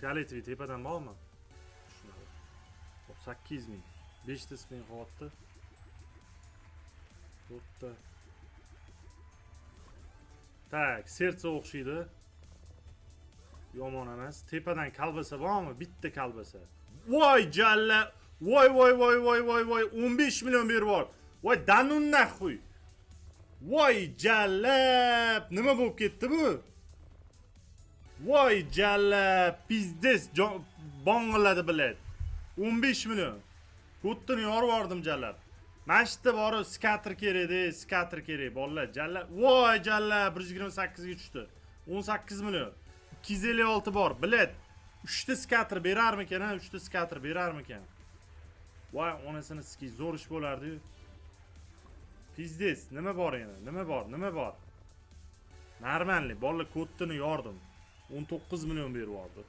Фиолетовый tepadan bormi? Tushmadi. Hop, 800 ming. 5 ta spin qilyapti. 4 ta. Так, сердце o'xshaydi. Yomon emas. Tepadan kolbasa bormi? Bitta kolbasa. Voy jalla! Voy voy voy voy voy voy, 15 million berib yubor. Voy, да ну нахуй. Voy jallab! Nima bo'lib ketdi bu? Voy jallab, пиздец, bong'illadi, блядь. 15 million. Ko'ttini yorib yubordim, jallab. Mana shu yerda borib scatter kerak-da, scatter kerak, bolalar. Jallab. Voy jallab, 128 ga tushdi. 18 million. 256 bor, блядь. 3 ta scatter berarmikan, ha? 3 ta scatter berarmikan? Voy, onasini sikay, zo'r ish bo'lardi-yu. Пиздец, nima bor yana? Nima bor? Nima bor? Нормальный, bolalar, ko'ttini yordim. 19 million berib yubordi.